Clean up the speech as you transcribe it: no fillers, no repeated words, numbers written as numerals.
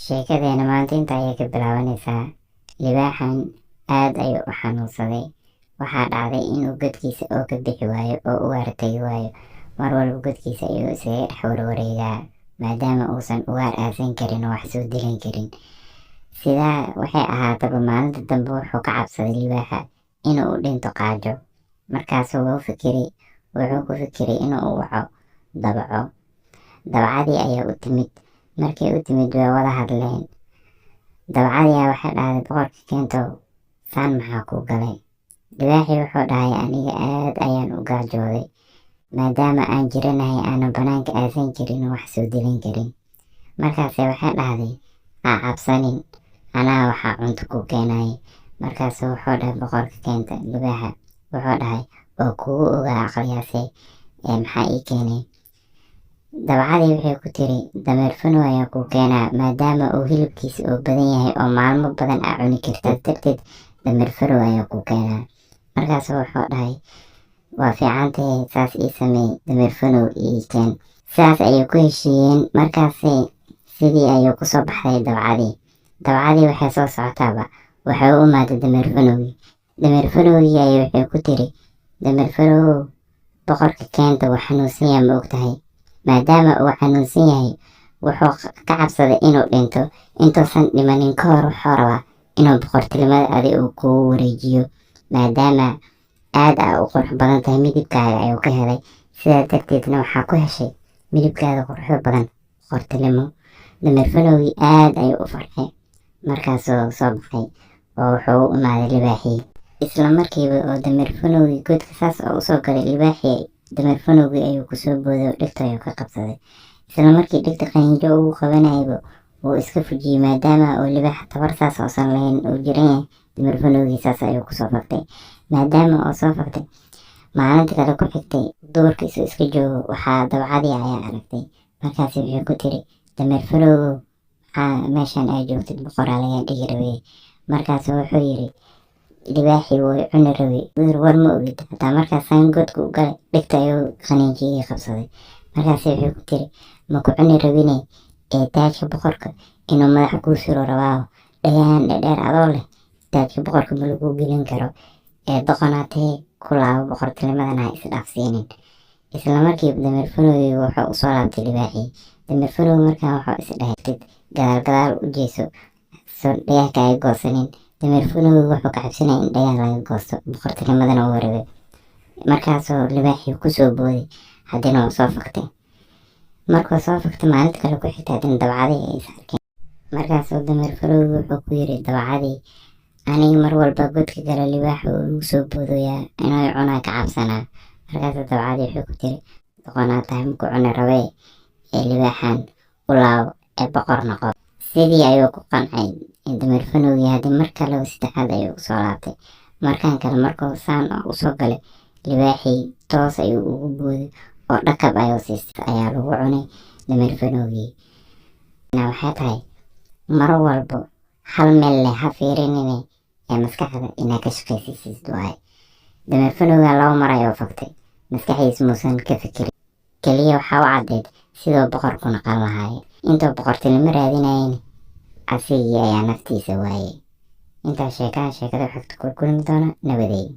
Sheekadeena maanta inta ayay ka bilaabanaysaa. Libaaxan aad ayuu u xanuunsaday. Waxaa dhacday inuu godkiisa oo ka bixi waayo oo ugaar tegi waayo. Mar walba godkiisa ayuu isaga dhex warwareegaa, maadaama uusan ugaar aasan karin oo wax soo dilan karin. Sidaa waxay ahaataba, maalinta dambe wuxuu ka cabsaday libaaxa inuu u dhinto qaajo. Markaasuu wuu fikiray, wuxuu ku fikiray inuu u waco dabaco. Dabacadii ayaa u timid. Markay u timid way wada hadleen. Dabacadii ayaa waxay dhahday, "Boqorka keentow, saan maxaa kuu galay?" Libaaxii wuxuu dhahay, "Aniga aad ayaan u gaajooday, maadaama aan jiranahay, aanan banaanka aasan karin oo wax soo dilan karin." Markaase waxay dhahday, "Ha cabsanin, anaa waxaa cunto ku keenaya." Markaasu wuxuu dhahay boqorka keenta libaaxa, wuxuu dhahay, "Waa kugu ogaa aqliyaase, ee maxaa ii keenay?" Dabacadii waxay ku tiri, "Dameer fanow ayaa kuu keenaa, maadaama uu hilibkiisa oo badan yahay oo maalmo badan aa cuni karta darteed, dameer fanow ayaa kuu keenaa." Markaasu wuxuu dhahay, "Waa fiicantahay, saas ii sameey, dameer fanow ii keen." Sidaas ayay ku heshiiyeen. Markaasi sidii ayuu kusoo baxday dabacadii. Dabacadii waxay soo socotaaba waxay u imaaday dameer fanowgii. Dameer fanowgii ayay waxay ku tiri, "Dameer fanow, boqorka keenta wuu xanuunsan yahay, ma ogtahay? Maadaama uu xanuunsan yahay, wuxuu ka cabsaday inuu dhinto. Intuusan dhimanin ka hor, wuxuu rabaa inuu boqortinimada adi uu kugu wareejiyo, maadaama aad aa u qurux badan tahay, midabkaaga ayuu ka helay. Sidaa darteedna waxaa ku heshay midabkaada quruxda badan boqortinimo." Dameer fanowgii aad ayuu u farxay. Markaasuu soo baxay oo wuxuu u imaaday libaaxii. Isla markiiba oo dameer fanowgii godka saas oo usoo galay, libaaxii dameer fanowgii ayuu kusoo booday oo dhegta ayuu ka qabsaday. Isla markii dhegta qaniinjo ugu qabanayaba, wuu iska fujiyey, maadaama uu libaaxa tabar saas uusan lahayn, uu jiran yahay. Dameer fanowgii saas ayuu kusoo faktay. Maadaama uu soo faktay, maalinta kale ku xigtay duurka isuu iska joogo, waxaa dabcadii ayaa aragtay. Markaasi wuxuu ku tiri, "Dameer fanowgow, maxaa meeshan ay joogtid? Boqoraa lagaa dhigi rabay." Markaasu wuxuu yiri, "Libaaxii wuu cuni rabay, war ma ogid hataa. Markaasaan godka u galay, dhegta ayuu qaniinjiyii qabsaday." Markaasi wuxuu ku tiri, "Ma ku cuni rabine, ee taajka boqorka inuu madaxa kuu suro rabaaho. Dhagahan dhedheer adoo leh, taajka boqorka ma lagu gelin karo, ee doqonaatee, ku laabo boqortinimadana, ha isdhaafsiinin." Isla markiiba dameer fanowgii wuxuu usoo laabtay libaaxii. Dameer fanowgi markaan wuxuu isdhahay, "Gadaal gadaal u jeeso soo dhagaha kaaga goosanin." Dameer fanowgi wuxuu ka cabsanaya in dhagaha laga goosto, boqortinimadana uu rabay. Markaasuu libaaxii kusoo booday, haddana wuu soo faktay. Markuu soo faktay, maalinta kale ku xigtay haddana dabacadii ay is arkeen. Markaasuu dameer fanowgi wuxuu ku yiri dabacadii, "Aniga mar walba godka galo, libaaxa uu igu soo boodoyaa, inuu cunaa ka cabsanaa." Markaasuu dabacadii wuxuu ku tiri, "Doqonaa tahay, maku cuni rabee, ee libaaxan u laabo ee boqor noqo." Sidii ayuu ku qancay dameer fanowgii. Haddii mar kale oo saddexaad ayuu usoo laabtay. Markan kale markuu saan usoo galay, libaaxii toos ayuu ugu booday oo dhakab ayuu siistay, ayaa lagu cunay dameer fanowgii. Waxay tahay, mar walbo hal meel leh ha fiirinine, ee maskaxda inaa ka shaqaysiisid waaye. Dameer fanowga laba mar ayuu faktay, maskaxdiis muusan ka fikirin. Keliya waxaa u caddeed siduu boqor ku noqon lahaay. Intuu boqortinimo raadinayin, asigii ayaa naftiisa waayey. Intaa sheekaha sheekada xigta ku kulmi doona, nabadeey.